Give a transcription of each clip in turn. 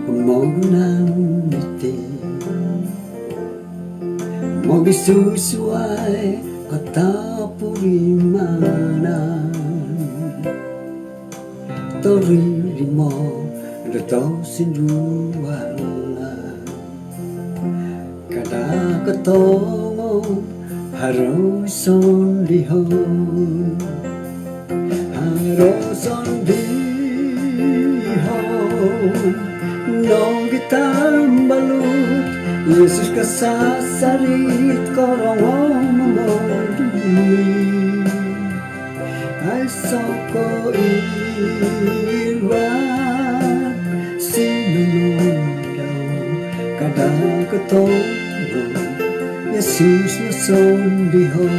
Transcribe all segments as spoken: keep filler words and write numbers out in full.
Mogunan iti mogisusuai katapurimanan, toririmo do tosindualan. Kada kotongo haro sondihon, haro sondihon nogi tambalut, Yesus kasasarit korongou momoduli. Aiso koiran sinunundau, kada kotongo Yesus no sondihon.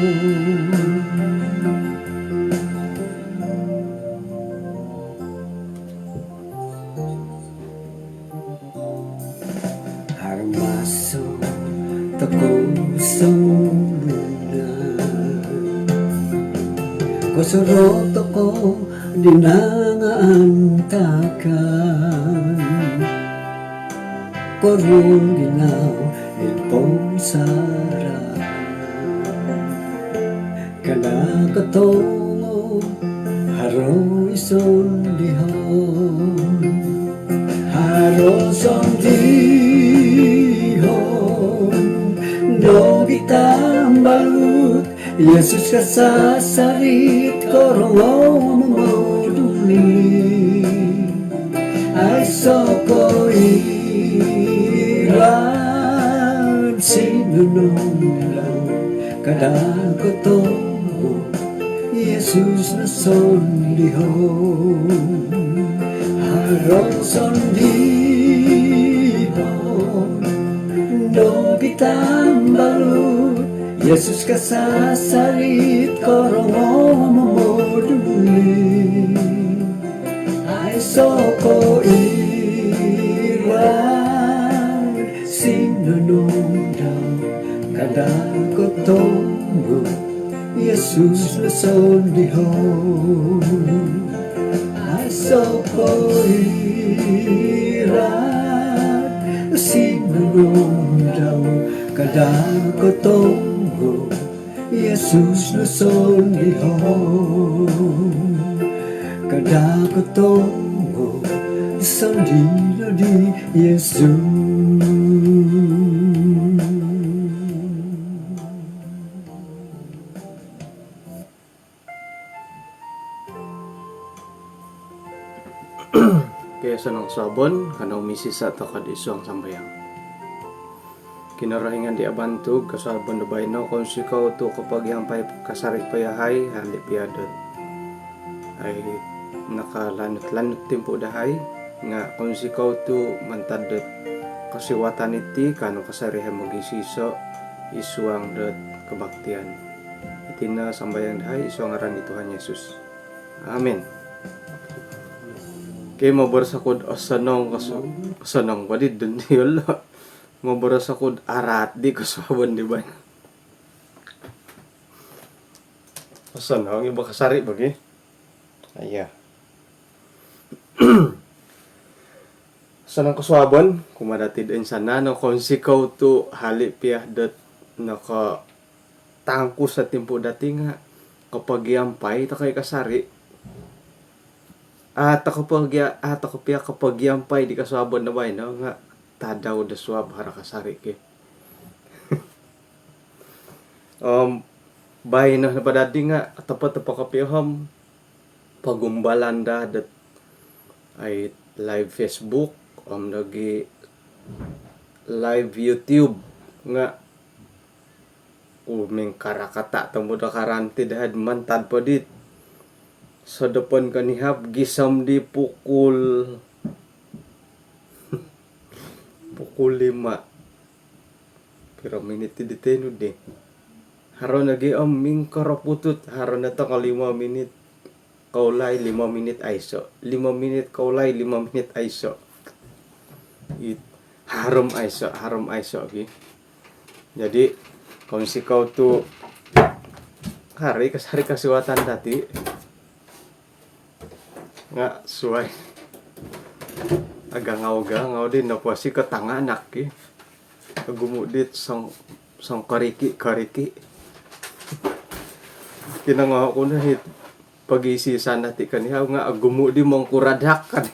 Haro maso tokou songunan, kosorou tokou di nangaantakan, korungginau id pomusarahan. Kada kotongo haro sondihon, haro sondihon nogi tambalut, Yesus kasasarit korongou momoduli. Aiso koiran sinunundau, kada kotongo Yesus no sondihon. Haro sondihon nogi tambalut, Yesus kasasarit korongou momoduli. Aiso koiran sinunundau, kada kotongo Yesus no sondihon. Aiso koiran sinunundau, kada kotongo Yesus no sondihon. Kada kotongo sondihon di Yesus. Okey, osonong kosuabon, kanou misisa' toko'd isuang sambayang. Kinorohingan di abantug, kosuabon do baino, kounsikou tu' kopogiampai kasari' po yahai, hali' piya dot ai nakalanut-lanut timpu' dahai, nga' kounsikou tu' mantad dot kosiwatan iti, kaanu kasari' yahai mogisiso' isuang dot kobaktian. Iti no sambayang dahai isuang ngaran di Tuhan Yesus. Amin. Okey, moboros oku'd osonong kosu-, osonong po di dun di yolo. Moboros oku'd araat di kosuabon di baino. Osonong i' bo kasari' bo gi. Aiya. Osonong kosuabon kumaa dati'd oinsanan, kounsikou tu' hali' piya dot noko tangkus o timpu' dati' nga' kopogiampai toko' i' kasari'. A' toko' pogia-, a' toko' piya kopogiampai di kosuabon do baino nga' tadau do suab haro kasari' ki. Om baino nopo dati' nga' otopot-topot kopio om pogumbalan daa dot ai live Facebook om nogi live YouTube nga' ku mingkarakata' tomod do karanti dahai'd mantad po dit sodopon konihab gisom di pukul, pukul lima. Piro minit ti di tenu di? Haro nogi om mingkoroputut, haro no toko' limo minit koulai, limo minit aiso', limo minit koulai, limo minit aiso'. It, haro om aiso', haro om aiso' gi. Jadi kounsikou tu' haro i' kasari' kosiwatan dati'. Nga' suwai. Agangau-gangau di nopo si ko tanganak ki. Ogumu' dit song, songkoriki-koriki. Kinongoho' ku no hit pogisisan dati' konihau nga' ogumu' di mongkuradhak kan.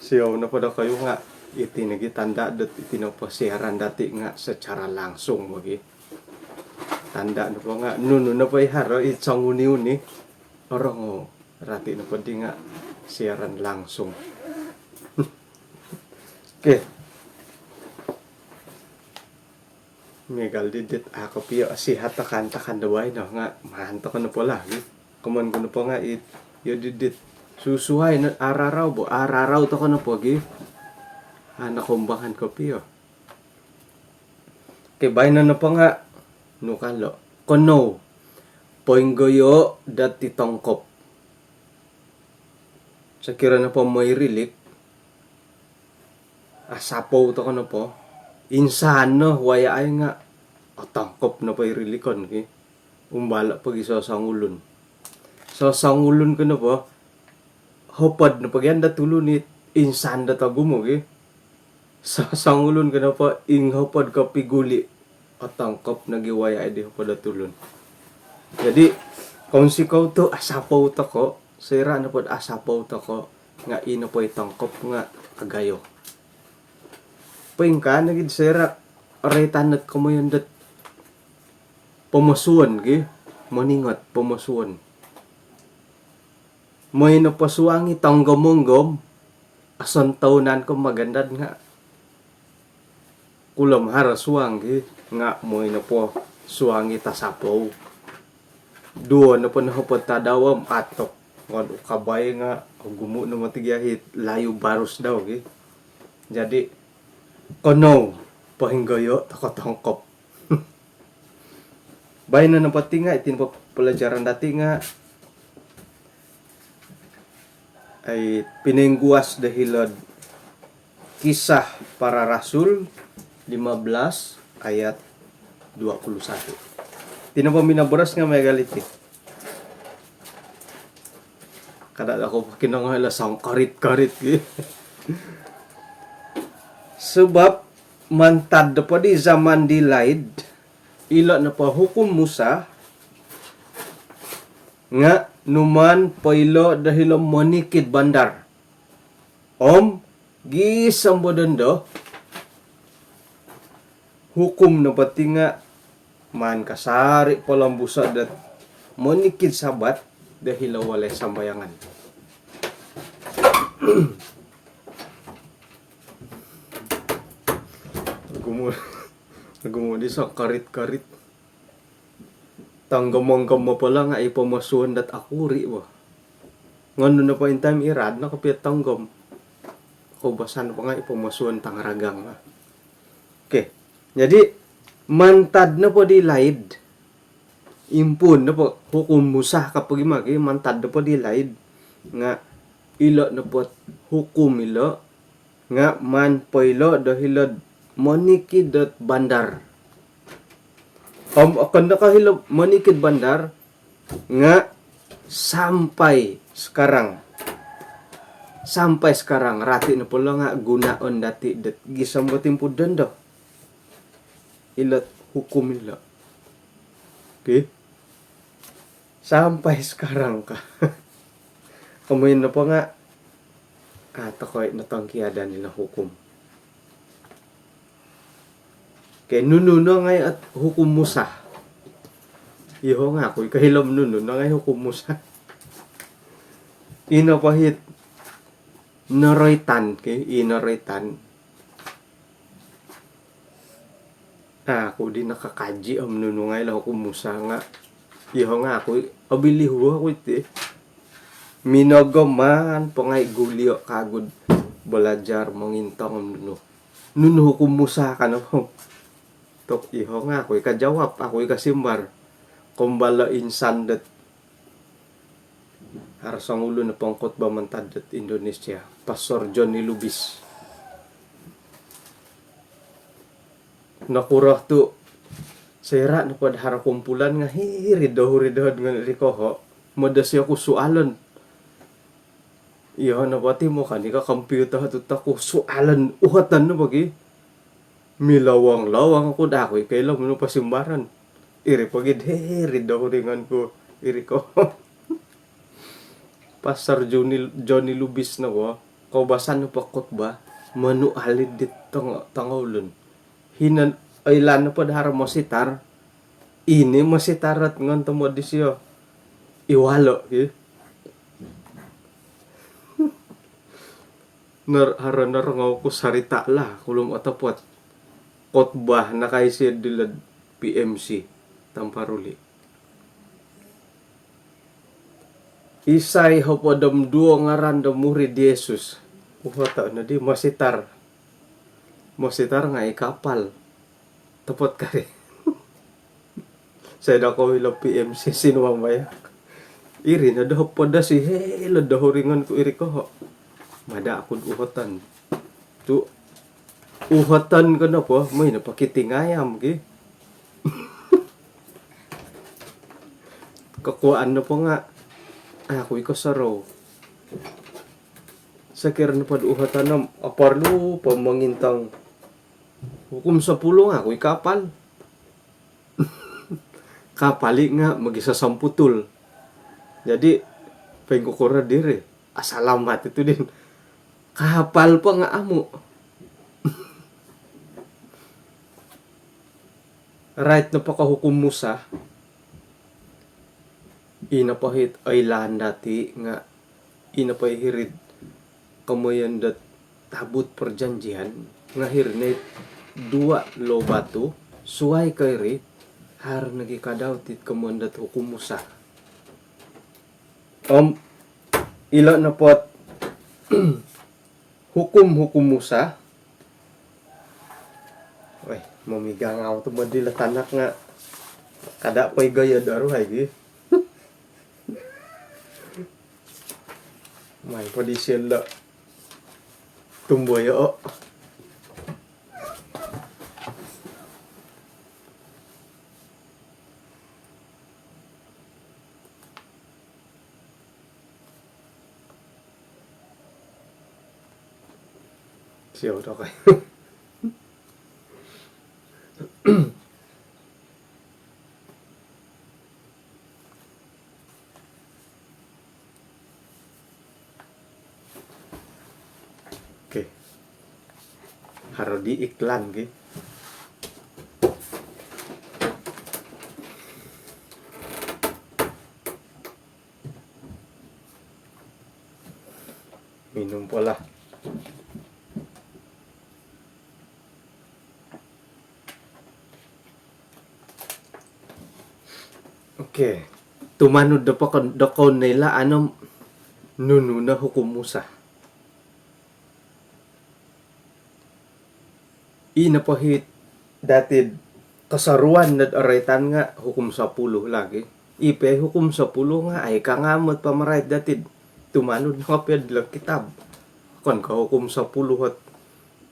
Siou nopo dokoyu nga' iti nogi tanda' dot iti nopo siaran dati' nga' secara langsung bogi. Tanda' nopo nga' nunu nopo i haro i songuni-uni orongou. Rati nopo di nga' siaran langsung. Okey. Miagal di dit a' kopio sihat takan-takan do baino nga' maan toko nopo lah gi. Komoyon ku nopo nga' it iyo di dit susuai no ararau bo, ararau toko nopo gi. A' nokoumbangan kopio. Okey, baino nopo nga' nu kalo', konou poinggoyo' dati tongkop. Sokiro nopo moi rilik, asapou toko nopo, insan no wayaai nga' otongkop nopo i rilikon ki. Umbalo' pogi sosongulun. Sosongulun ko nopo, hopod nopo gi an do tulun it insan do togumu' gi. Sosongulun ko nopo, inghopod kopi guli', otongkop nogi wayaai di hopod o tulun. Jadi kounsikou tu' asapou toko', soira' nopod asapou toko' nga' i nopo i tongkop nga' agayo. Poingkaa nogi'd soira' roitan dot komoyon dot pomosuon gi, moningot pomosuon. Moi nopo suang i tonggom-onggom, osontounan ko magandad nga' kulom haro suang gi, nga' moi nopo suang i tasapou. Duo nopo nohopod tadau om atok. Ngon ukabai nga' ogumu' no moti gia hit layu barus dau gi. Jadi konou poinggoyo' toko tongkop. Baino nopo ti nga' iti nopo pelajaran dati nga' ai pinoingguas do hilo'd Kisah Para Rasul lima belas ayat dua puluh satu. Iti nopo minoboros nga' miagal iti. Kada' oku pokinongoi ilo songkorit-korit gi. Sabap mantad nopo di zaman di laid, ilo nopo hukum Musa nga' numaan poilo do hilo monikid bandar. Om gisom bo dondo, hukum nopo ti nga' maan kasari' polombuso' dot monikid Sabat do hilo walai sambayangan. Ogumu', ogumu' di songkorit-korit. Tonggom-onggom nopo lo nga' i pomosuon dot okuri' bo. Ngon nu nopo intaim irad no kopio tonggom. Koubasan nopo nga' i pomosuon tangaragang lah. Okey. Jadi mantad nopo di laid, impuun nopo hukum Musa ka pogi magi, mantad nopo di laid nga' ilo nopo hukum ilo nga' maan poilo do hilo'd monikid dot bandar. Om okon no ko' hilo monikid bandar nga' sampai sekarang. Sampai sekarang, rati nopo lo nga' gunoon dati dot gisom bo timpu dondo ilo hukum ilo. Okey. Sampai sekarang ka. Komoyon nopo nga' a' toko' i' notongkiadan ilo hukum. Okey, nunu no ngai' ot hukum Musa? Iyoho' nga' aku i' koilo om nunu no ngai' hukum Musa. Ino po hit noroitan, okey, i noroitan. Aku di nakakaji om nunu ngai' ilo hukum Musa nga'. Iyoho' nga' aku i' obilihu oku iti. Minogoman po ngai' gulio' kagu'd balajar mongintong om nunu. Nunu hukum Musa ka nopo? Tok iyoho' nga' aku i' kajawab, aku i' kasimbar. Kombalo insan dot haro songulun o pengkhotbah mantad dot Indonesia, Pastor Johnny Lubis. Nokuro tu' soira' nopod haro kumpulan nga' hiri'd dohuri doho'd ngoni' ri koho', modosi oku sualon. Iyo no poti mo kan ika komputer tu toku sualan uhoton no bagi. Milawang-lawang oku daa oku i koilo mino pasimbaran. Iri pogi diri do huringan ku iri ko. Pastor Johnny, Johnny Lubis no bo. Koubasan no po khotbah. Manu alid di tongo, tongo ulun. Hinan oilaan no po do haro mositar. Ini mositar ot ngon tomod disio. Iwalo ki. Ner-, haro norongou ku sarita lah, kulum otopot. Khotbah nakaisi dilo'd P M C, Tamparuli. Isai hopod om duo ngaran do murid Yesus? Uhoto no di mositar. Mositar nga i kapal. Topot kari. Sai da kou ilo P M C sinumambayak. Iri no do hopod do si hilo do huringan ku iri koho. Mada oku uhoton. Tu uhoton ko nopo, moi no pakiting ayam ki. Kokuaan nopo nga, aku iko sorou. Sokiro nopo do uhoton om, oporlu po mongintong hukum sepuluh nga aku i kapal. Kapal i nga mogisosomputul. Jadi, poingkukuro diri. Asalamat itu din. Kapal po nga amu. Rait nopo ko hukum Musa. Ino po hit oilaan dati nga ino po i hiri'd komoyon dot tabut perjanjian nga hiri no it dua lo batu suai ko iri haro nogi kadau tit komoyon dot hukum Musa. Om ilo nopot hukum-hukum Musa. Weh, momigangau tu modilo tanak nga kada po i gaya do aruhai gi. Mai po di silo tumboyo. Siou tokou. Okey. Haro di iklan ki. Minum po lah. Okey. Tumanud do pokon, do koun nila ano nunu no hukum Musa. Ino po hit dati'd kosoruan dot oroitan nga hukum sepuluh lagi. I po hukum sepuluh nga ai kangamot pamarait dati'd tumanud no kopio dilo kitab. Okon ko hukum sepuluh ot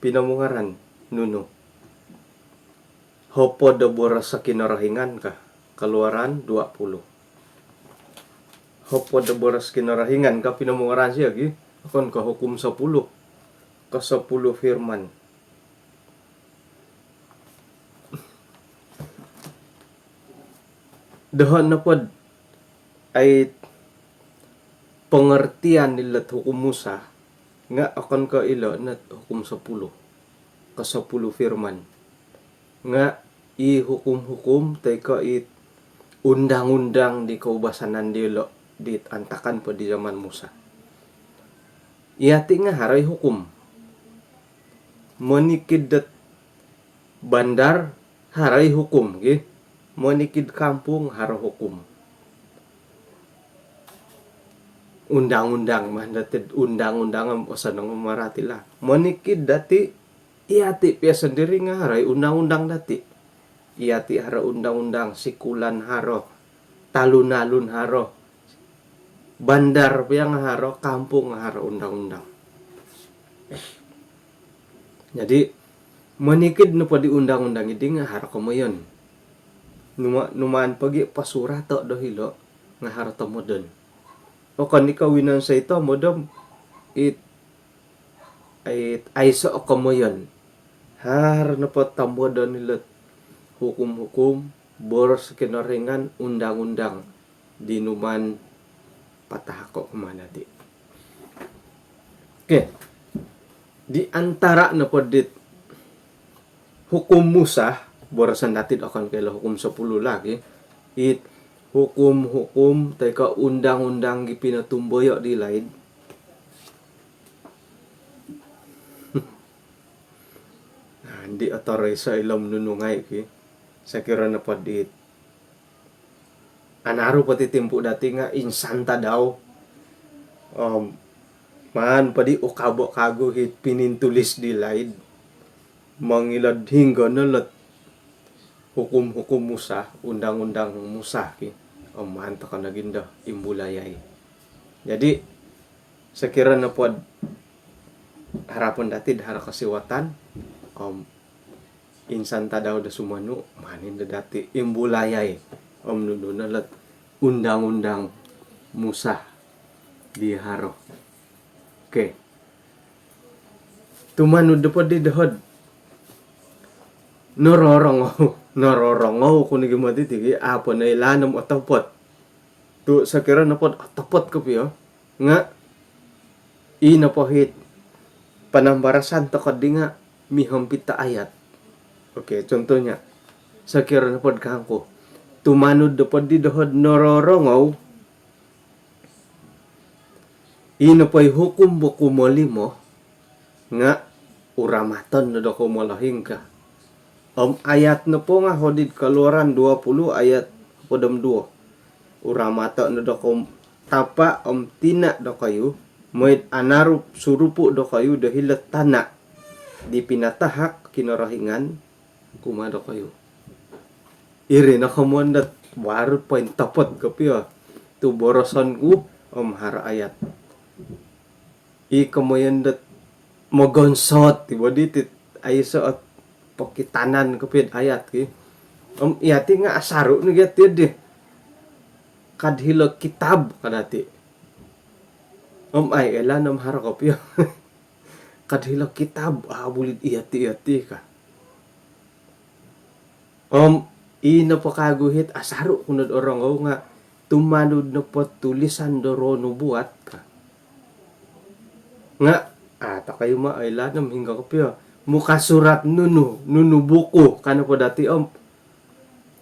pinomungaran nunu. Hopod o boros o Kinorohingan ka. Keluaran dua puluh. Hopod o boros Kinorohingan ka pinomungaran sio gi. Okon ko hukum sepuluh. Kosepuluh firman. Doho nopod ai pengertian ilot hukum Musa nga okon ko ilo not hukum sepuluh. Kosepuluh firman. Nga i hukum-hukum toi ko i undang-undang di koubasanan dilo di antakan po di zaman Musa. Iyati nga haro i hukum. Monikid dot bandar haro i hukum gi. Monikid kampung haro hukum. Undang-undang mah dati undang-undang om osonong marati lah. Monikid dati iyati pia sendiri nga haro i undang-undang dati. Iyati haro undang-undang, sikulan haro, talun-alun haro, bandar pia nga haro, kampung nga haro undang-undang. Jadi monikid nopo di undang-undang idi nga haro komoyon. Numa, numaan pogi posurato do hilo nga haro tomodon. Okon i ko winonsoi tomod om it, it aiso o komoyon. Haro nopo tombodon ilot hukum-hukum, boros Kinorohingan, undang-undang di numaan patahako kumaa dati. Okey. Di antara nopo dit hukum Musa, boroson dati do okon ko ilo hukum sepuluh lagi, it hukum-hukum toi ko undang-undang di pinotumboyo di laid. Nah, di otoroiso ilo om nunu ngai ki. Sokiro nopo dit anaru po ti timpu dati nga insan tadau. Om maan po di ukabo kagu it pinintulis di laid. Mongilo do hinonggo no ilot hukum-hukum Musa, undang-undang Musa ki. Om maan tokou nogi ndo imbulayai. Jadi, sokiro nopo do harapon dati do haro kosiwatan, om insan tadau do sumonu, maan indo dati imbulayai om nunu no ilot undang-undang Musa di haro. Okey. Tumanud nopo di doho do nororongou, nororongou ku nogi moti ti ki, au po noilaan om otopot. Tu sokiro nopo do otopot kopio nga i nopo it panambarasan tokou di nga mihompit do ayat. Okey, contohnya, sokiro nopo do kangku, tumanud nopo di doho do nororongou, i nopo i hukum bo kumolimo nga uramaton no dokou molohing ka. Om ayat nopo nga hodi id Keluaran dua puluh ayat hopod om duo. Uramato no dokou tapa om tina dokoyu, mooi do anaru surupu dokoyu do hilo tana di pinatahak Kinorohingan kumaa dokoyu. Iri no komoyon dot baru pointopot kopio tu boroson ku om haro ayat. I komoyon dot mogonsot ti bo diti, aiso ot pokitanan kopio ayat ki. Om yati nga asaru nogi yati di. Kad hilo kitab ka dati. Om au oilaan om haro kopio. Kad hilo kitab, au buli do yati-yati ka. Om i nopo kagu it asaru ku no do orongou nga tumanud nopo tulisan do roh nubuat ka. Nga au tokou ma oilaan om hinonggo kopio. Muka surat nunu, nunu buku ka nopo dati om.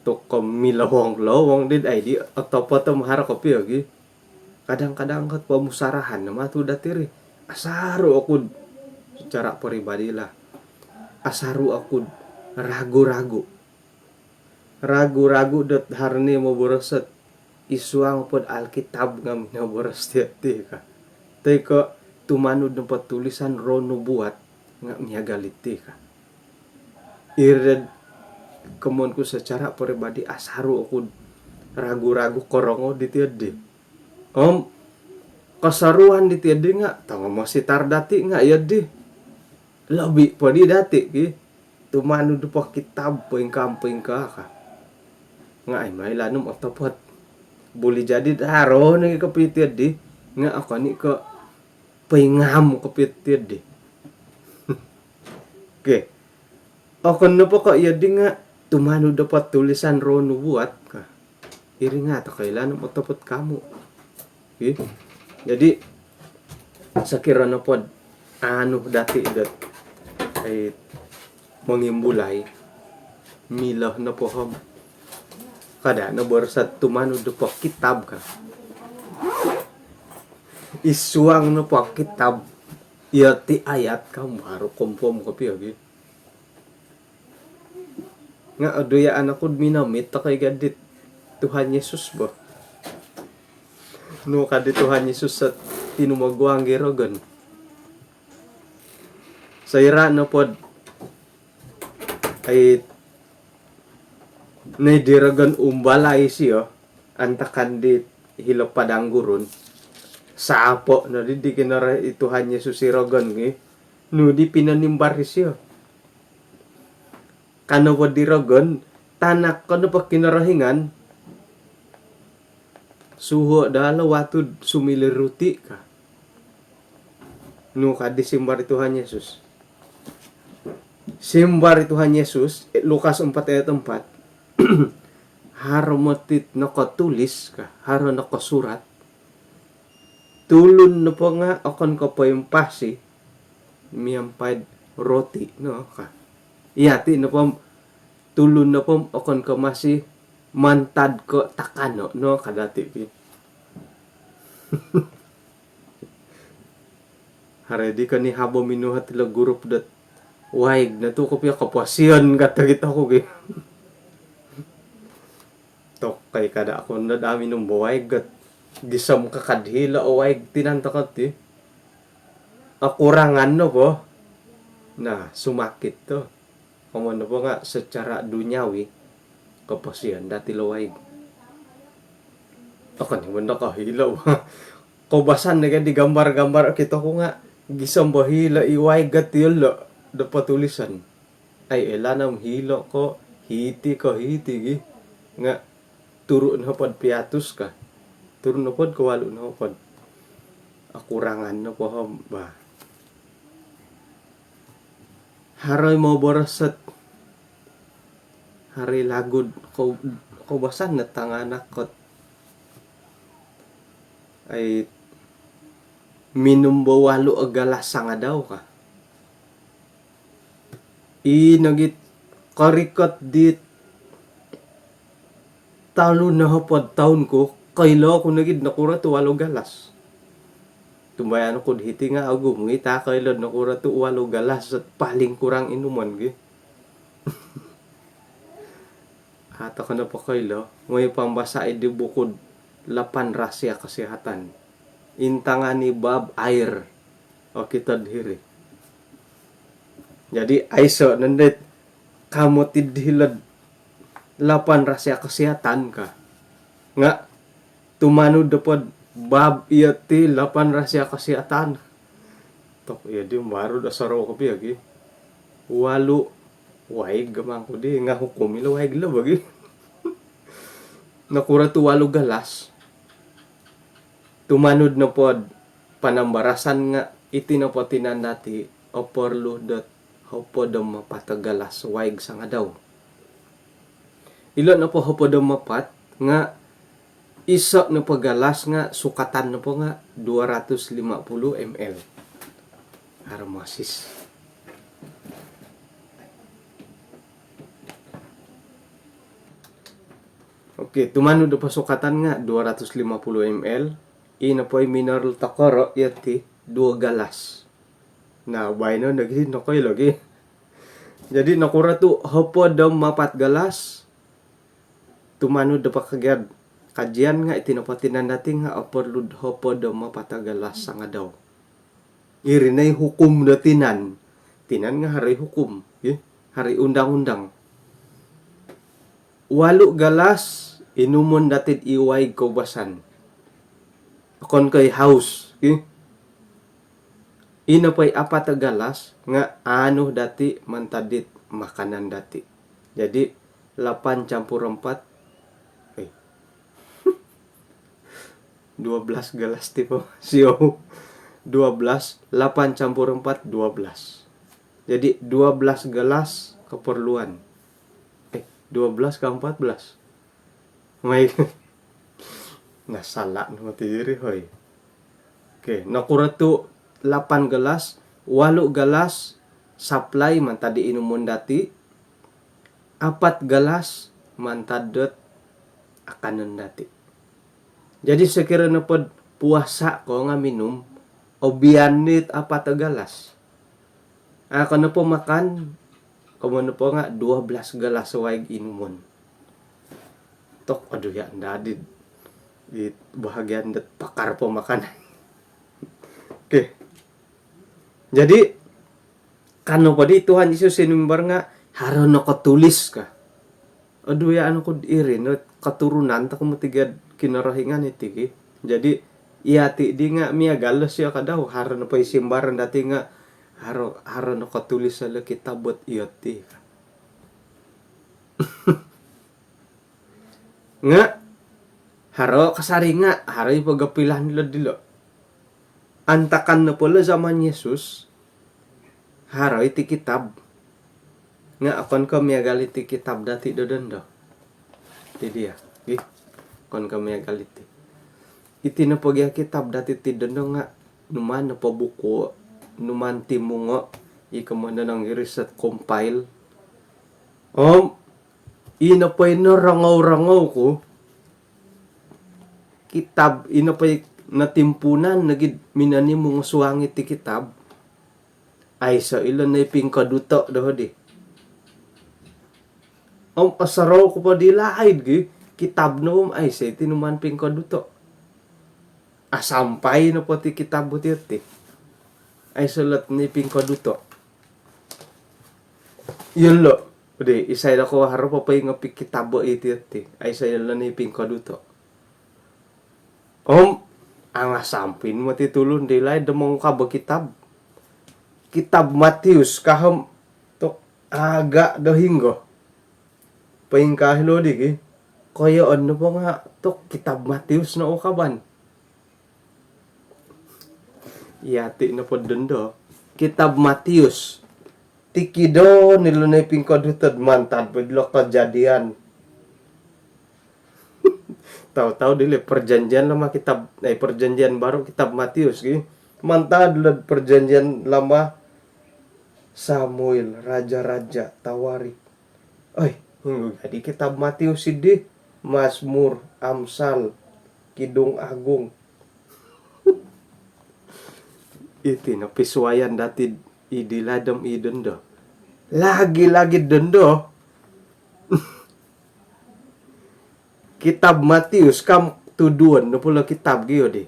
Tu ko milohong-lohong di, au di otopot om haro kopio gi. Kadang-kadang ko pomusarahan no matu dati ri. Asaru oku do, secara peribadi lah. Asaru oku do ragu-ragu. Ragu-ragu dot haro ni moboros dot id suang po do Alkitab nga minoboros ti, ti ka. Toi ko tumanud nopo tulisan roh nubuat nga miagal iti ka. Iri do komoyon ku secara peribadi asaru oku do ragu-ragu korongou diti di. Om kosoruan diti di nga tongo mositar dati nga iyo di. Lobi po di dati ki. Tumanud po kitab poingkaa om poingkaa ka. Nga au ma oilaan om otopot. Buli jadi do haro nogi kopio ti di. Nga okon i ko poingaam kopio ti di. Okey. Okon nopo ko iyo di nga tumanud nopo tulisan roh nubuat ka. Iri nga au tokou oilaan om otopot ka mu. Okey. Jadi sokiro nopo do anu dati dot, eh, mongimbulai, milo nopo om kada no boros dot tumanud nopo kitab ka. Id suang nopo kitab, iyo ti ayat ka, baru confirm kopio gi. Nga oduyaan oku do minomit tokou i gadit Tuhan Yesus bo. Nu ka di Tuhan Yesus sot tinumoguang di rogon. Soira nopo do, ai, nai di rogon umbalai isio, antakan di hilo padang gurun. Sapo no di, di Kinoro-, i Tuhan Yesus i rogon ki. Nu di pinonimbar isio. Ka nopo di rogon, tanak ko nopo Kinorohingan, suhuo daa lo watu do sumiliu ruti ka. Nu ka di simbar i Tuhan Yesus? Simbar i Tuhan Yesus, eh, Lukas empat ayat empat, haro moti nokotulis ka, haro nokosurat, tulun nopo nga okon ko poimpasi miampai'd roti no ka. Iyati nopo, tulun nopo okon ko masi mantad ko takano no ka dati ki. Haro di koni habo minuhot ilo grup dot waig no tu kopio koposion kato kito ku gi. Tokou kada aku no daa minum bo waig gat. Gisom kakad hilo o waig tinan tokou ti. Okurangan no bo. Nah, sumakit tu. Komoyon nopo nga secara duniawi, koposion dati lo waig. Okon i mondo ko hilo. Koubasan nogi di gambar-gambar okito ku nga gisom bo hilo i waig gat iyolo do potulisan. Ai, ela nom hilo ko hiti ko hiti gi. Nga turu nohopod piatus ka. Turu nohopod ko walu nohopod. Okurangan nopo hom bah. Haro i moboros ot haro i lagu do kou-, koubasan no tanganak kot ai minum bo walu o galas sangadau ka. I nogi korikot di tolu nohopod toun ku, koilo ku nogi nokuro tu walu galas. Tumbayaan ku do hiti nga ogumu i ta koilo nokuro tu walu galas paling kurang inumon gi. Atau kena pakai lo, moi pambasa di buku lapan rahsia kesihatan. Intangan i bab air. Okito diri. Jadi aiso nendit kamu tid hilod lapan rahsia kesihatan ka. Nga tumanud dopod bab iyo ti lapan rahsia kesihatan. Tok iyo di baru do sorou kopio gi. Walu waig gamang ku di nga hukum ilo waig lo bagi. Nokuro tu walu galas. Tumanud nopod panambarasan nga iti nopo tinan dati oporlu dot hopod om apat o galas waig sangadau. Ilo nopo hopod om apat nga iso nopo galas nga sukatan nopo nga dua ratus lima puluh M L. Aromasis. Okey, tumanud do posukatan nga dua ratus lima puluh M L. I nopo i minor tokoro iyo ti duo galas. Nah, baino nogi nokoilo gi. Jadi nokuro tu hopod om apat galas. Tumanud do pakagiad kajian nga iti nopo tinan dati nga oporlu hopod om apat o galas sangadau. Iri no i hukum do tinan. Tinan nga haro i hukum, i haro i undang-undang. Walu galas inumon dati di waig koubasan. Okon ko i haus, i. I nopo i apat o galas nga anu dati mantad dit makanan dati. Jadi lapan campur empat, eh, dua belas galas ti po. Siou. Dua belas, lapan campur empat, dua belas. Jadi dua belas galas keperluan. Eh, dua belas ke empat belas? Mai. Nah, salah no mati diri, hoi. Okey, nokuro tu lapan galas, walu galas supply mantad di inumon dati, apat galas mantad dot akanon dati. Jadi sokiro nopod puasa ko nga minum, obian dit apat o galas. Ah, ko nopo makan, komo nopo nga dua belas galas waig inumon. Tok, aduh ya, ndadi di bahagian dot pakar pemakanan. Okey. Jadi, kano po di Tuhan Yesus sinumbar nga haro nokotulis ka. Aduh ya, anu ku iri no keturunan tokou mutiga Kinorohingan iti ki. Jadi iya ti di nga miagal lo sio kadau, haro nopo i simbaran dati nga haro, haro nokotulis ilo kitab buat iyo ti. Nga haro kasari nga haro i pogopilan dilo dilo. Antakan nopo lo zaman Yesus, haro iti kitab. Nga okon ko miagal iti kitab dati do dondo. Iti dia, gi. Okon ko miagal iti. Iti nopo gia kitab dati ti dondo nga numaan nopo buku, numaan timungo, i komoyon do nang research compile. Om, i nopo ino rongou-rongou ku, kitab, i nopo i notimpuunan nogi minonimung suang iti kitab. Aiso ilo no i pingkoduto doho di. Om osorou ku po di laid gi, kitab no om aiso iti numaan pingkoduto. Asampai nopo ti kitab bo ti oti. Aiso lot ni pingkoduto. Iyolo. Di, isai do ko haro po pai ngopi kitab bo iti oti. Aiso ilo ni pingkoduto. Om, angasampin moti tulun di laid do mongukab o kitab. Kitab Matius kahem tok aga do hinggo. Poingkaa hilo di gi. Koyoon nopo nga tok kitab Matius no ukaban. Iyati nopo dondo. Kitab Matius. Tikidon ilo no i pingkoduto mantad po dilo Kejadian. Tahu-tahu dilo Perjanjian Lama kitab, eh, Perjanjian Baru kitab Matius gi. Mantad lo Perjanjian Lama Samuel, Raja-raja, Tawarikh. Oi, hinggo gia di kitab Matius di, Mazmur, Amsal, Kidung Agung. Iti no pisuayan dati di laid om i dondo. Lagi-lagi dondo. Kitab Matius kam tuduon nopo lo kitab gio di.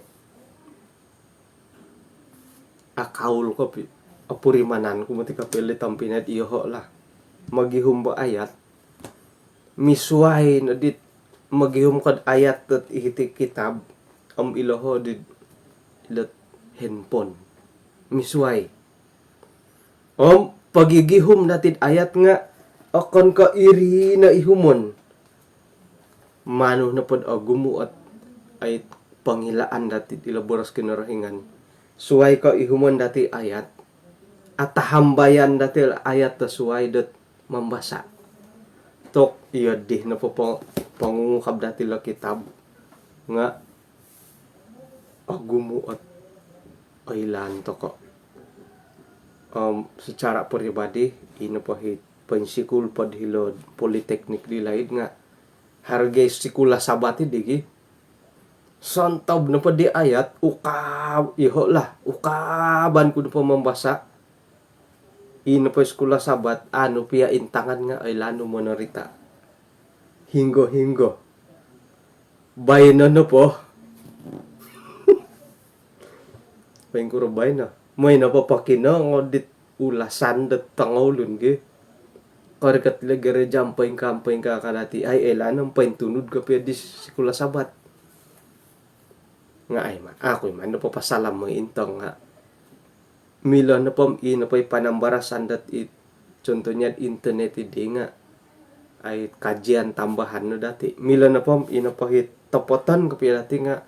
Akaul kopi, opurimanan ku moti kopi lo tompinai iyoho lah. Mogihum bo ayat. Misuai no dit mogihum ko ayat dot iti kitab. Om iloho di dot handphone. Misuai. Om pogigihum dati ayat nga okon ko iri no ihumon. Manu nopo do ogumu ot ai pongilaan dati ilo boros Kinorohingan. Suai ko ihumon dati ayat. Atahambayan dati ayat do suai dot mambasa. Tok iyo di nopo po-, pongungukab dati lo kitab. Nga ogumu ot oilaan toko. Om, secara peribadi, i nopo hi poinsikul po di hilo Politeknik di laid nga haro gia i sikula Sabat di gi. Sontob nopo di ayat, ukab, iyoho lah, ukaban ku nopo mambasa. I nopo i sikula Sabat, anu pia intangan nga oilaan nu monorita. Hinggo-hinggo. Baino nopo. Poingkuro baino. Moi nopo pokino ngodit ulasan dot tongoulun gi. Korikot lo gereja om poingkaa, om poingkaa ka dati. Ai, oilaan om pointunud kopio di sikula Sabat. Nga ai ma, aku i ma nopo pasalam moi intong nga. Milo nopo om i nopo i panambarasan dot i, contohnya internet di nga ai kajian tambahan no dati. Milo nopo om i nopo i topoton kopio dati nga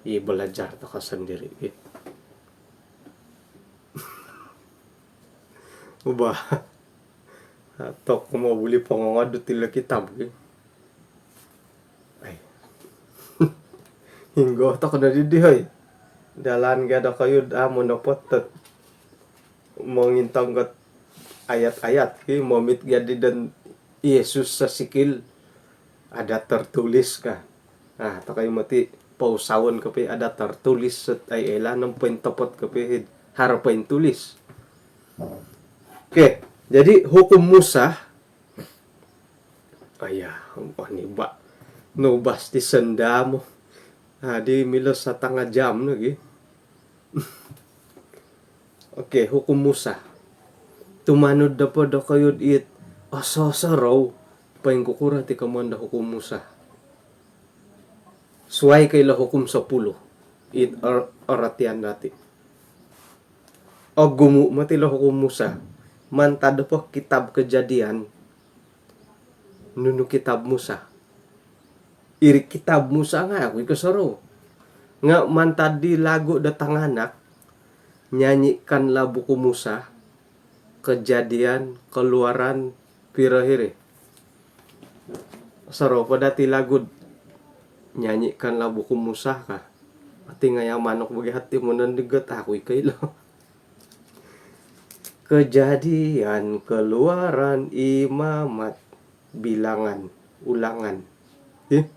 i belajar toko sendiri. Ubah. Tok mau buli pongongodut ilo kitab gi. Ai. Hinggo toko no didi hoi. Dalan gia dokoyu do amu nopo ot mongintong got ayat-ayat ki, momit gia di don Yesus sesikil ada tertulis ka. Ah, toko i moti pousaon kopio ada tertulis sot ai oilaan om pointopot kopio hid haro pointulis. Okey, jadi Hukum Musa. Aya, oh, ni ba. Nobas ti senda mu. Ah, di milo setengah jam lagi. Okey, Hukum Musa. Tumanud nopo dokoyu dit oso-osorou, poingkukuro ti komoyon do Hukum Musa. Suai ko ilo Hukum Sepuluh. It or-, orotian dati. Ogumu moti ilo Hukum Musa. Mantad nopo kitab Kejadian, nunu kitab Musa. Iri kitab Musa nga aku i kosorou. Nga mantad di lagu do tanganak, Nyanyikanlah buku Musa, Kejadian, Keluaran, piro hiri. Soropo dati lagu nyanyikanlah buku Musa ka. Ati nga ya manuk bagi hati monon digot aku ikai lo. Kejadian, Keluaran, Imamat, Bilangan, Ulangan. Ih.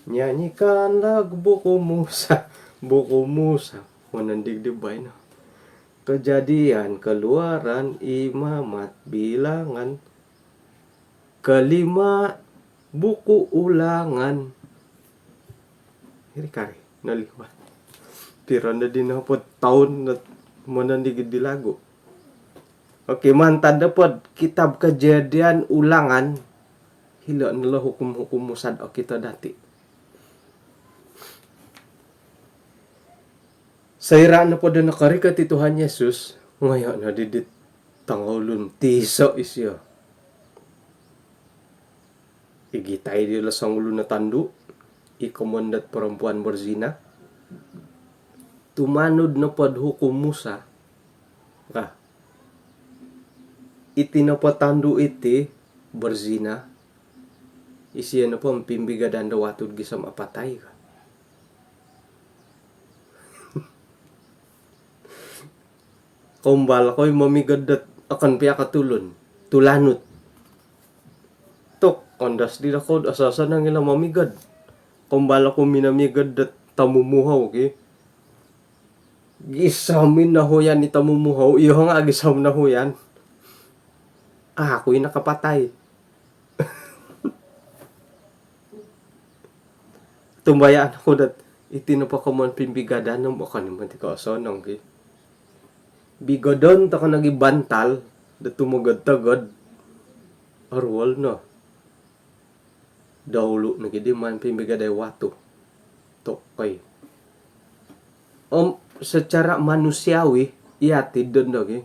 Nyanyikanlah buku Musa, buku Musa. Monon digdi baino. Kejadian, Keluaran, Imamat, Bilangan. Kelima, buku Ulangan. Iri kari, noliwa. Piro no di nopo toun no monon digdi lagu. Oke, mantad nopo kitab Kejadian, Ulangan. Hilo no lo hukum-hukum Musa do okito dati. Soira nopo do nokorikot i Tuhan Yesus, ngoyo no di dit tongoulun tiso isio. Igitai dilo songulun o tondu i komoyon dot perempuan berzina. Tumanud nopo do hukum Musa ka, iti nopo tondu iti berzina, isio nopo pimbigadan do watu gisom apatai ka. Kombal ko i momigod dot okon pia ko tulun, tulanut. Tok, ondos di dokou oso-oso nang ilo momigod. Kombal oku minomigod dot tomumuhou ki. Gisom i nohuyan i tomumuhou, iyoho nga gisom nohuyan. Aku i nakapatai. Tumbayaan oku dot iti nopo komoyon pimbigadan om okon i moti ko osonong ki. Bigodon toko nogi bantal dot tumogod-togod. Oruol no. Daulu nogi di maan pimbigadai watu. Tokoi. Om secara manusiawi, iya tidon dogi.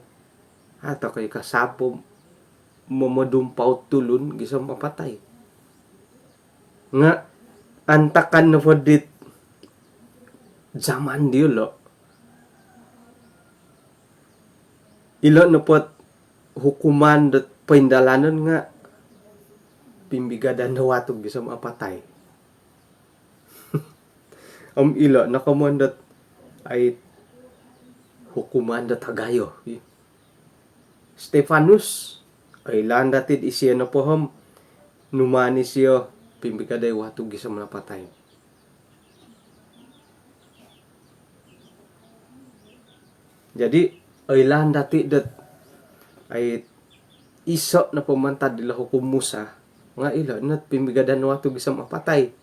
Atau kai kasapo momodumpau tulun gisom apatai. Nga antakan nopo dit zaman diolo, ilo nopo hukuman dot poindalanon nga pimbigadan do watu gisom apatai. Om ilo no komoyon dot ai hukuman dot agayo. Stefanus, oilaan dati isio nopo om numaan isio pimbigadai watu gisom napatai. Jadi oilaan dati dot ai iso nopo mantad dilo hukum Musa nga ilo not pimbigadan watu gisom apatai.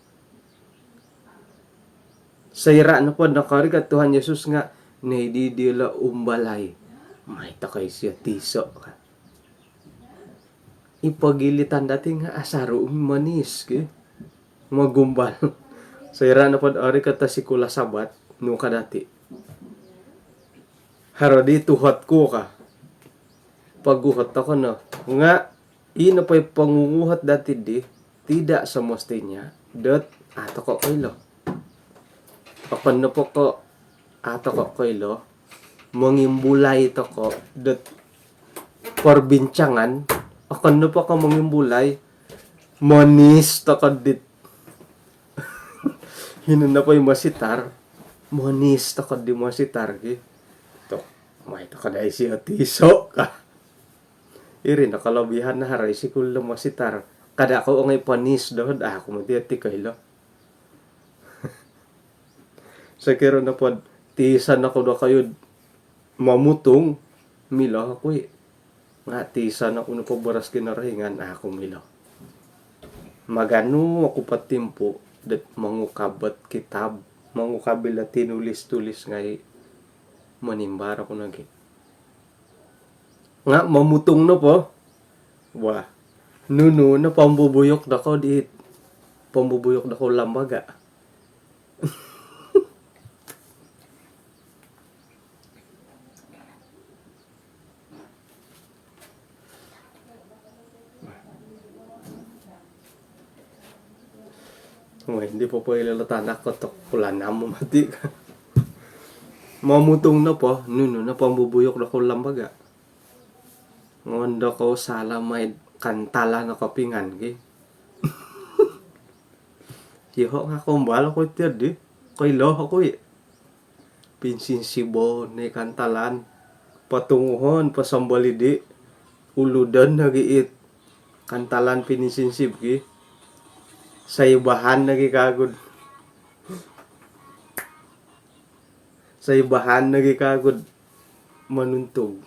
Soira nopo nokorikot Tuhan Yesus nga nai di diolo umbalai. Mai tokoi sio tiso ka. I pogilitan dati nga asaru moniis ki. Mogumbal. Soira nopo orikot o sikul Sabat, nu ka dati. Haro di tuhot ku ka. Poguhot toko no. Nga i nopo i pongunguhot dati di, tidak semestinya dot a toko koilo. Okon nopo ko a toko koilo, mongimbulai toko dot perbincangan, okon nopo ko mongimbulai, moniis toko dit. Hino nopo i mositar, moniis toko di mositar ki. Tok, mai toko dai sio tiso ka. Iri no kolobihan no haro i sikul do mositar. Kada kou ongoi poniis doho, a oku moti ati koilo. Sokiro nopo tisan oku dokoyu momutung, milo oku i. Nga tisan oku nopo boros Kinorohingan, a oku milo. Maganu oku po timpu dot mongukab ot kitab, mongukab ilo tinulis-tulis ngai, monimbar oku nogi. Nga momutung nopo, wah, nunu no pombubuyuk dokou di, pombubuyuk dokou lambaga. Woi, di popoilo lo tanak ko tok pula namu mati ka. Mamutung nopo, nunu nopo mbubuyuk do ko lambaga. Ngondo ko salah maid kantalan o kopingan ki. Yoho nga kombal ko tiad di. Koilo ko i. Pinsinsibon no i kantalan. Potunguhon, posomboli di. Uludon nogi it kantalan pinisinsib ki. Saibahan nogi kagud. Saibahan nogi kagud monuntug.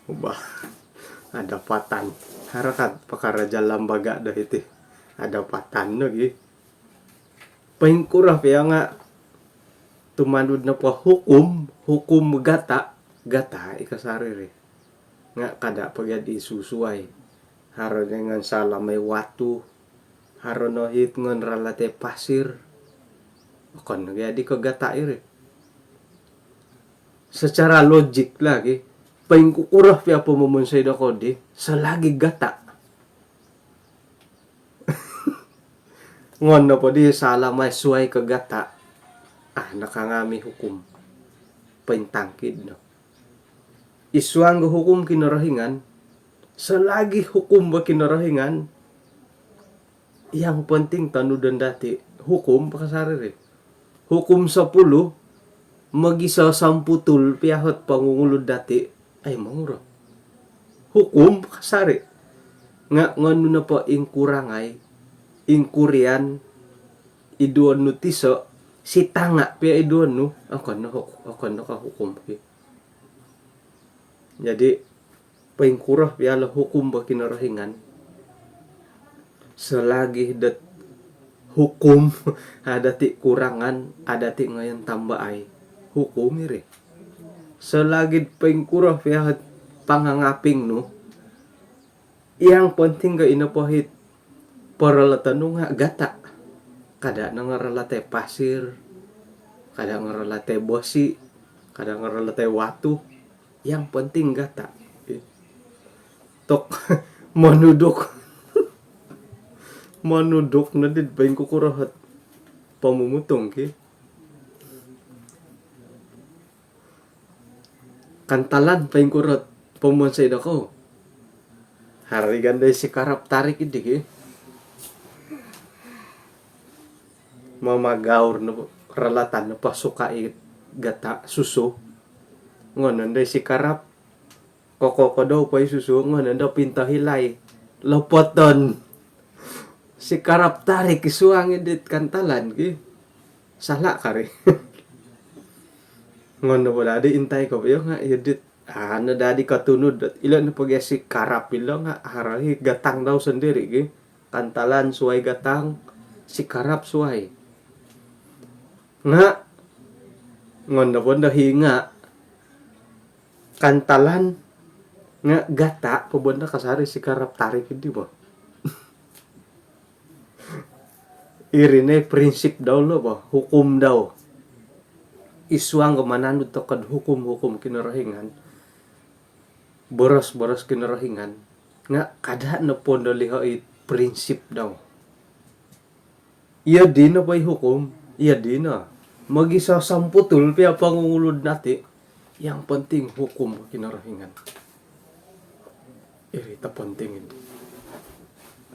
Ubah. Ada patan. Harakat pakaraja lambaga do hiti. Ada patan nogi. Poingkuro pia nga tumanud nopo hukum, hukum gata, gata i kasari ri. Nga kada po gia di susuai. Haro no ngon salamai watu, haro no hit ngon ralatai pasir. Okon no gia di ko gata iri. Secara logik lagi, poingkukuro pia po momonsoi do kodi, selagi gata. Ngon nopo di salamai suai ko gata. Ah, nakangami hukum. Pointangkid no. Isuang ko hukum Kinorohingan, selagi hukum bo Kinorohingan, yang penting tonudon dati hukum pakasari ri. Hukum sepuluh, mogiso samputul pia hot pongungulud dati, ai monguro. Hukum kasari. Nga ngonu nopo ingkurangai, ingkurian, iduon nu tiso, sitanga pia iduon nu, okon no huk-, okon no ka hukum ki. Jadi, poingkuro pia lo hukum bo Kinorohingan. Selagi dot hukum, ada ti kurangan, ada ti ngoyon tambaai. Hukum iri. Selagi poingkuro pia hot pangangaping nu, yang penting ko ino po hit poroloton nu nga gata. Kada no ngorolotai pasir, kada ngorolotai bosi, kada ngorolotai watu. Yang penting gata. Tok monuduk. Monuduk no di poingkukuro hot pomumutung ki. Kantalan poingkuro hot pomonsoi do kou. Haro i gandai sikarap tarik idi ki. Mamagaur no ralatan no pasuka i gata susu. Ngonon dai sikarap. Kokokodou po i susu, ngonon do pinto hilai. Lopoton. Sikarap tarik i suang i dit kantalan ki. Salah kari. Ngono po dadi intai ko pio nga iyo dit. Ano dadi kotunud dot ilo no pogi sikarap ilo nga haro i gatang dau sendiri ki. Kantalan suai gatang, sikarap suai. Nga ngono po do hi nga kantalan nga gata po bo ndo kasari sikarap tarik idi bo. Iri no i prinsip dau lo bo, hukum dau. Isuang ko mananud toko do hukum-hukum Kinorohingan, boros-boros Kinorohingan, nga kada no po ndo liho i prinsip dau. Iyo dino po i hukum, iyo dino. Mogisosomputul pia pongungulud nati, yang penting hukum Kinorohingan. Iri to penting idi.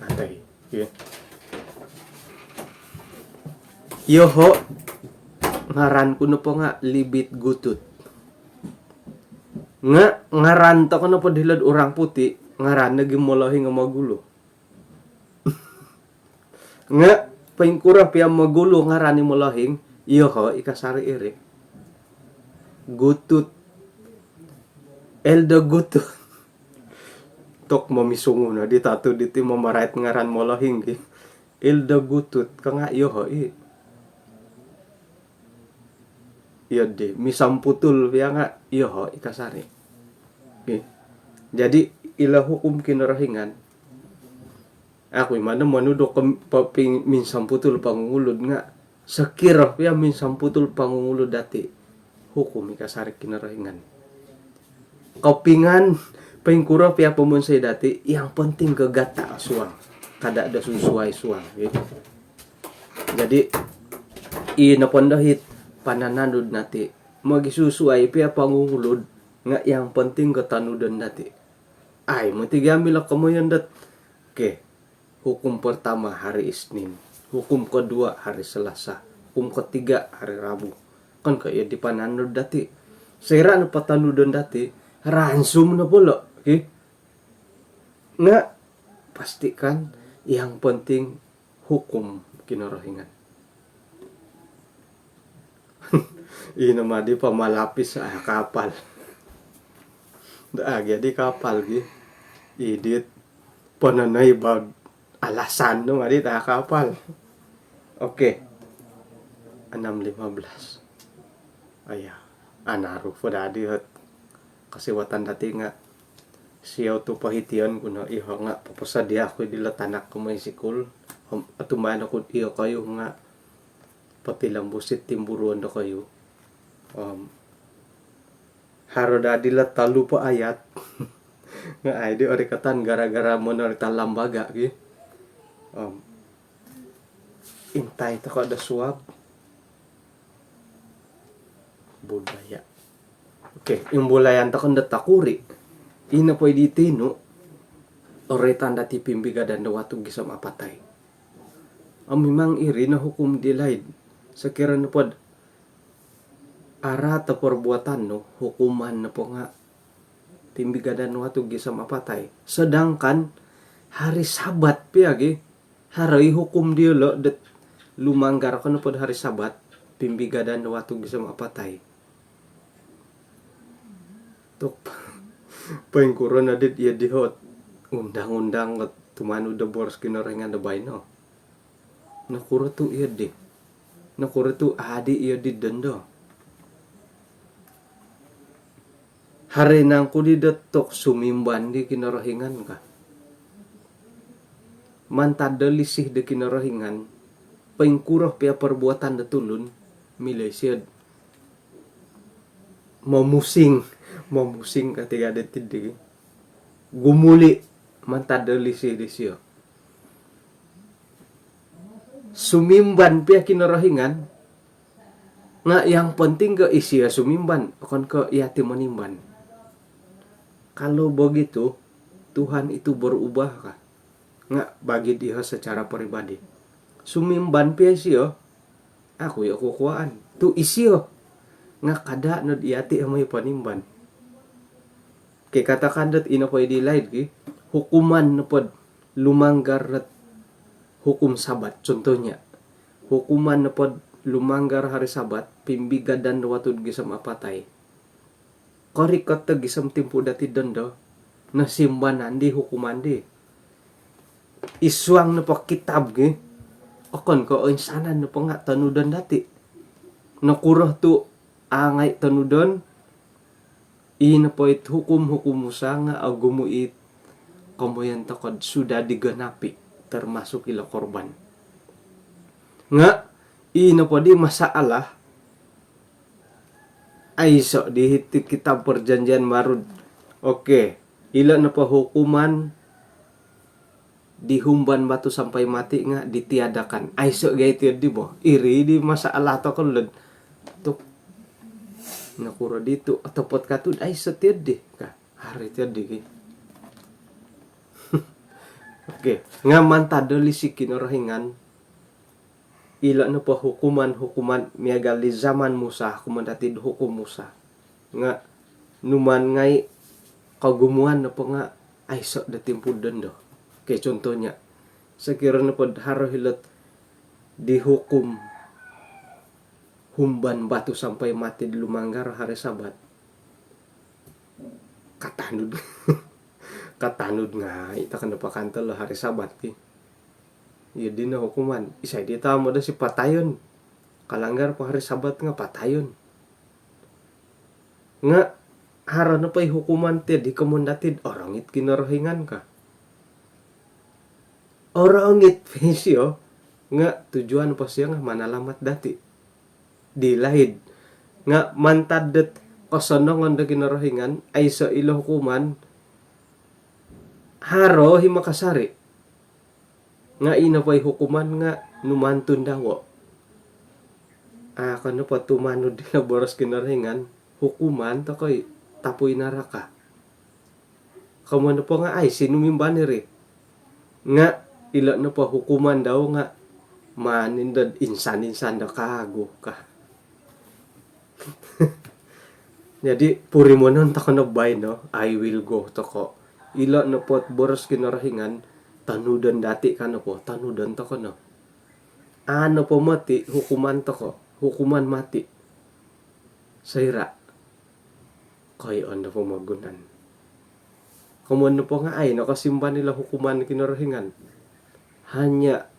Atai, ya. Yoho ngaran ku nopo nga Libit Gutut. Nga ngaran toko nopo dilo do orang putih, ngaran nogi molohing o mogulu. Nga poingkuro pia mogulu ngaran i molohing, yoho i kasari iri. Gutut. Elda Gutut. Tok momisungu no di tatu diti mamarait ngaran molohing ki. Elda Gutut ka nga yoho i. Iyo di, misomputul pia nga yoho i kasari. Oke. Jadi ilo hukum Kinorohingan. Aku i mano monuduk ko po-, ping-, minsomputul pongungulud nga sokiro pia minsomputul pongungulud dati, hukum i kasari Kinorohingan. Kopingan Poingkuro pia pomonsoi dati, yang penting gagata suang. Kada do susuai suang, gitu. Jadi, i nopo ndo it panananud dati, mogisusuai pia pongungulud, nga yang penting gatanudon dati. Ai, moti gia milo komoyon dot, okey, hukum pertama hari Isnin, hukum kedua hari Selasa, hukum ketiga hari Rabu. Kan ka iyo di pananud dati. Soira nopo tanudon dati, ransum nopo lo, ki. Nga, pastikan yang penting hukum Kinorohingan. Ino madi pamalapis, ah, kapal. Daa gia di kapal gi. Idit pononoi bad alasan tu madi daa kapal. Okey. Enam lima belas. Aya, anaru po dadi ot kosiwatan dati nga siou tu pohition ku no iho nga poposodia ku dilo tanak ku moi sikul. Om otumbayaan oku iyokoyu nga potilombus it timburuon dokoyu. Om haro dadi lo tolu po ayat nga ai di orikatan gara-gara monorita lambaga gi. Om intai toko do suab budaya. Okey, imbulayan toko ndo takuri. Ino po i di tinu, oroitan dati pimbigadan do watu gisom apatai. Om mimang iri no hukum di laid. Sokiro nopo do araat o perbuatan nu, hukuman nopo nga pimbigadan watu gisom apatai. Sedangkan hari Sabat pia gi, haro i hukum diolo dot lumanggar ko nopo do hari Sabat, pimbigadan watu gisom apatai. Tu poingkuro no dit iyo diho undang-undang tumanud do boros Kinorohingan do baino. Nokuro tu iyo di? Nokuro tu adi iyo di dondo? Haro nangku di do tok sumimban di Kinorohingan ka? Mantad do lisih do Kinorohingan, poingkuro pia perbuatan do tulun, milo isio momusing, momusing ka tiga detik digi. Gumuli mantad do lisih disio. Sumimban pia Kinorohingan, nga yang penting ko isio sumimban, okon ko yati monimban. Kalau begitu, Tuhan itu berubah ka? Nga bagi diho secara peribadi. Sumimban pia isio, aku iyo kukuaan. Tu isio. Nga kada nod yati amoi ponimban. Okey, katakan dot ino po i di laid gi, hukuman nopo do lumanggar dot hukum Sabat, contohnya. Hukuman nopo do lumanggar hari Sabat, pimbigadan do watu gisom apatai. Korikot do gisom timpu dati dondo, nosimbanan di hukuman di. Id suang nopo kitab gi, okon ko oinsanan nopo nga tonudon dati. Nokuro tu angai tonudon, i nopo it hukum-hukum Musa nga ogumu it komoyon toko do sudah digenapi, termasuk ilo korban. Nga i nopo di masalah, aiso di hiti kitab Perjanjian Baru. Okey, ilo nopo hukuman di humban batu sampai mati nga ditiadakan. Aiso gia iti di bo. Iri di masalah toko lo do, tu nokuro di tu otopot ka tu aiso ti di ka. Haro ti di ki. Okey, nga mantad do lisih Kinorohingan, ilo nopo hukuman-hukuman miagal di zaman Musa, hukuman dati do hukum Musa. Nga numan ngai kogumuan nopo nga aiso do timpu dondo. Okey, contohnya, sokiro nopo do haro hilo do dihukum humban batu sampai mati do lumanggar hari Sabat. Katanud. Katanud ngai, takkan do pakanto lo hari Sabat ki. Iyo dino hukuman. Isai di tama do si patayon. Kalanggar po hari Sabat nga patayon. Nga haro nopo i hukuman ti di komoyon dati do orongit Kinorohingan ka? Orongit isio, nga tujuan po sio nga manalamat dati di laid. Nga mantad dot kosonongon do Kinorohingan, aiso ilo hukuman Haro i makasari'. Nga' ino po i hukuman nga' numantun dawo'. A' ko nopo tumanud dilo boros Kinorohingan, hukuman toko' i tapui naraka. Komoyon nopo nga' aiso numimban iri. Nga' ilo nopo hukuman dau nga' maan indo insan-insan do kagu ka. Jadi, purimanon toko' no baino, I will go toko'. Ilo nopo boros Kinorohingan, tonudon dati' ka nopo, tonudon toko' no. A' nopo mati, hukuman toko', hukuman mati. Soira'. Koiyon do pomogunan. Komoyon nopo nga' ai nokosimban ilo hukuman Kinorohingan. Hanya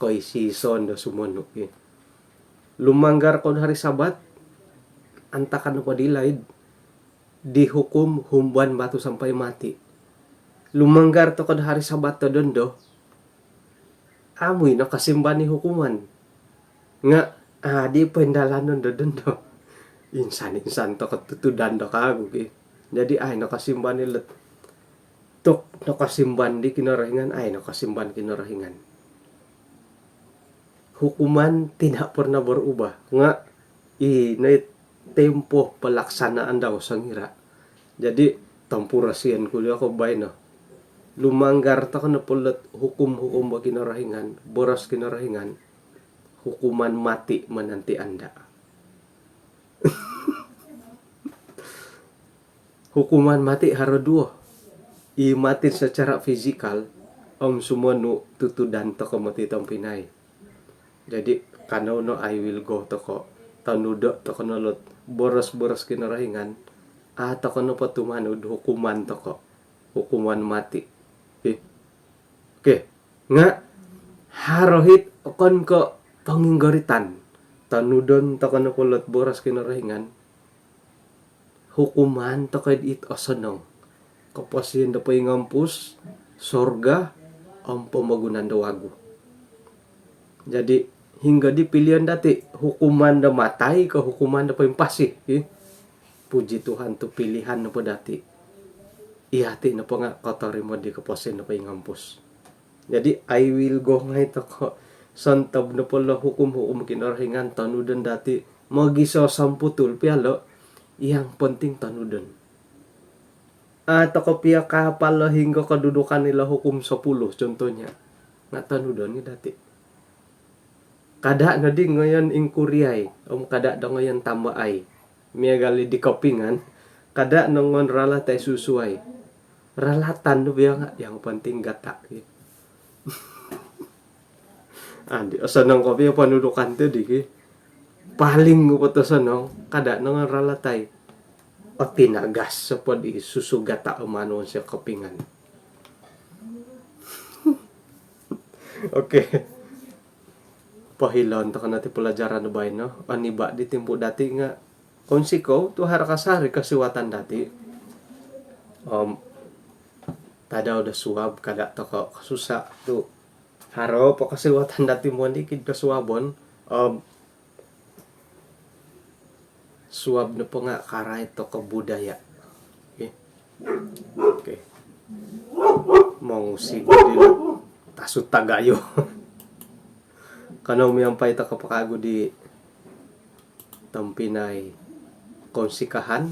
koisoisoon do sumonu' ki. Lumanggar ko do hari Sabat, antakan nopo di laid, dihukum humban batu sampai mati. Lumanggar toko' do hari Sabat do dondo, amu' i nokosimban i hukuman. Nga' a' di poindalanon do dondo. Insan-insan toko' tutudan do kagu ki. Jadi, ai nokosimban i lot. Tu' nokosimban di Kinorohingan, ai nokosimban Kinorohingan. Hukuman tidak pernah berubah. Nga' ino i tempoh pelaksanaan dau songira'. Jadi, tompurosion ku dii ko baino. Lumanggar toko' nopo lot hukum-hukum bo Kinorohingan, boros Kinorohingan, hukuman mati menanti anda. Hukuman mati haro duo. I mati secara fizikal, om sumonu' tutudan toko' moti tompinai. Jadi, kanou no I will go toko', tonudo' toko' no lot boros-boros Kinorohingan, a' toko' nopo tumanud hukuman toko', hukuman mati. Okey. Okey. Nga' haro hit okon ko' ponginggoritan. Tonudon toko' nopo lot boros Kinorohingan, hukuman toko' dit osonong. Koposion do poingompus, sorga, om pomogunan do wagu. Jadi, hinggo di pilion dati', hukuman do matai ko hukuman do poimpasi, ki? Puji Tuhan tu' pilihan nopo dati'. Iyati' nopo nga' kotorimo di koposion do poingompus. Jadi, I will go ngai' toko'. Sontob nopo lo hukum-hukum Kinorohingan tonudon dati', mogiso somputul pia lo, yang penting tonudon. A' toko' pia kahapal lo hinggo kedudukan ilo hukum sepuluh, contohnya. Nga' tonudon i' dati'. Kada' noddi ngoyon ingkuriai, om kada' do ngoyon tambaai. Miagal i di Kopingan, kada' no ngoyon ralatai susuai. Ralatan do biang, yang penting gata', ki. Andi, osonong kopio ponudukan tu di, ki. Paling ngopot osonong, kada' no ngoyon ralatai. O, tinagas sopod i susu gata' o manuon sio Kopingan. Okey. Pohilon toko' no ti pelajaran do baino. Oniba' di timpu dati' nga' kounsikou tu' haro kasari kosiwatan dati'. Om tadau do suab kada' toko' kosusa' tu' haro po kosiwatan dati' mondikid kosuabon. Om suab nopo nga' karait toko' budaya. Okey. Okey. Mongusi' dilo' tasut tagayo. Kanou miampai toko' po kagu di tompinai kounsikahan.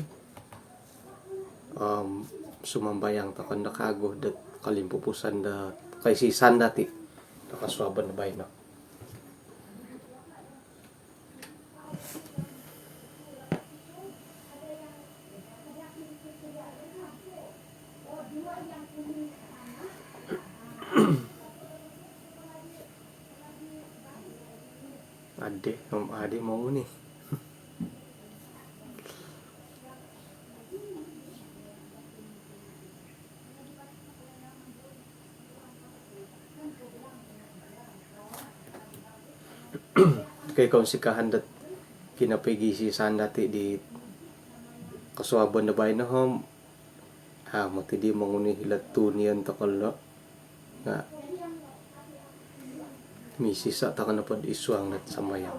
Om sumambayang toko' no kagu dot kolimpupuson dot koisisan dati' do kosuabon do baino. Ade, om ade monguni. Okey, kounsikahan dot kinopogiisisan dati' di kosuabon do baino om, a, moti di monguni ilo tunion toko' lo. Nga' misiso' toko' nopod isuang dot sambayang.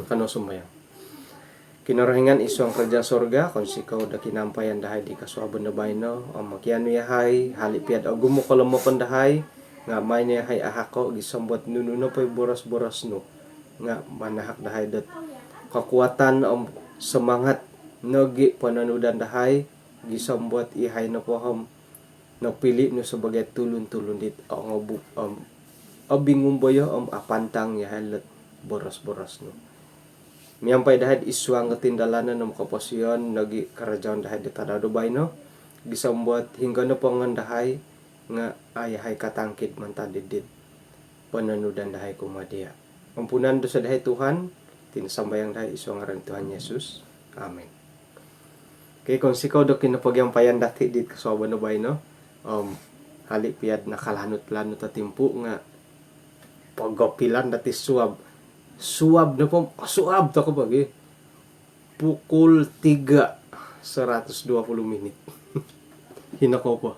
Kanou sumambayang. Kinorohingan id suang kerajaan sorga, kounsikou do kinampayan dahai di kosuabon do baino, om mokianu yahai, hali piad ogumu kolomokon dahai, nga maai no yahai ahako gisom dot nunu nopo i boros-boros nu nga manahak dahai dot kekuatan om semangat nogi pononudan dahai, gisom dot yahai nopo om nopili nu sebagai tulun-tulun dit ongobu om obingumboyo om apantang yahai lot boros-boros nu. Miampai dahai id suang kotindalanan om koposion nogi karajaon dahai di tadau do baino, gisom dot hinggo nopo ngaan dahai nga au yahai katangkid mantad dit pononudan dahai kumaa dia. Ampunan dosa dahai Tuhan, ti no sambayang dahai id suang ngaran Tuhan Yesus. Amin. Okey, kounsikou do kinopogiampayan dati dit kosuabon do baino. Om hali piad nakalanut-lanut o timpu nga pogopilan dati suab. Suab nopo, suab tokou pagi. Pukul tiga, seratus dua puluh minit. Hino ko po.